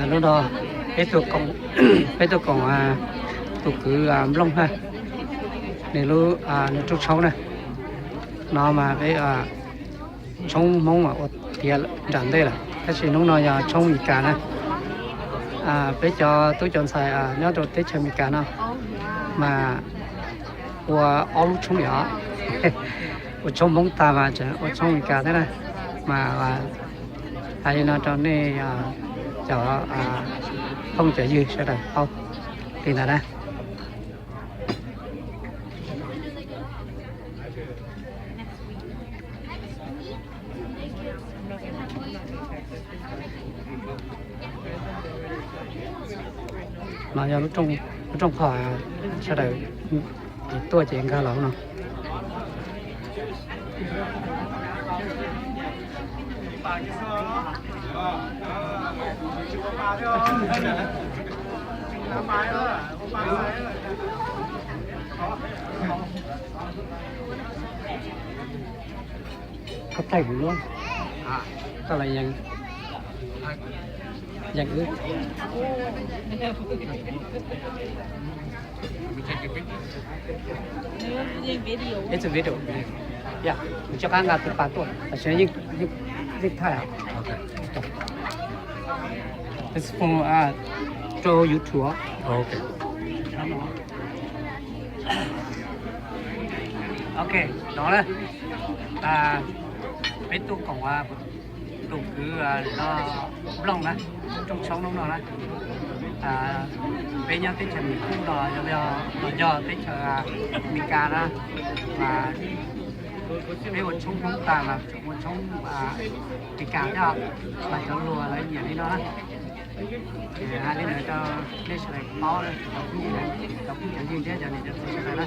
Lub no peb tuaj koom, peb tuaj koom tus kwv Nplooj na, nws lub, nws rooj tshoob na. No mas peb tshoob Hmoob ua tiav nram ntej lawm, tab sis hnub no yog tshoob Mes Kas na. Peb cov tub cov ntxhais nyob rau teb chaws Mes Kas no mas ua ob lub tshoob li os. Ua tshoob Hmoob tag mas tseem ua tshoob Mes Kas thiab na. Mas hais li no rau nej cov phooj cov ywg sawv daws paub li ntawd na. No yog lub rooj qhov sawv daws tuaj ces nkag los no. Koj thaij kuv lub, koj los yees, yees wb. It's a video. Yeah, kuv rov qab nqa tus pas tuaj, tam sim no yeej, yeej thaij. It's for, uh, rau YouTube. Ok, no na, peb tuaj koom tus kwv no, Nplooj na, rooj tshoob hnub no na. Peb nyob teb chaws Mis Kuj no, los yog teb chaws Mes Kas na, mas peb ua tshoob Hmoob tas mas ua tshoob Mes Kas thiab, mas cov luag lawv nyiam li no na. Hais li ntawd rau nej sawv daws paub, cov phooj ywg thiab cov niam cov txiv sawv daws na.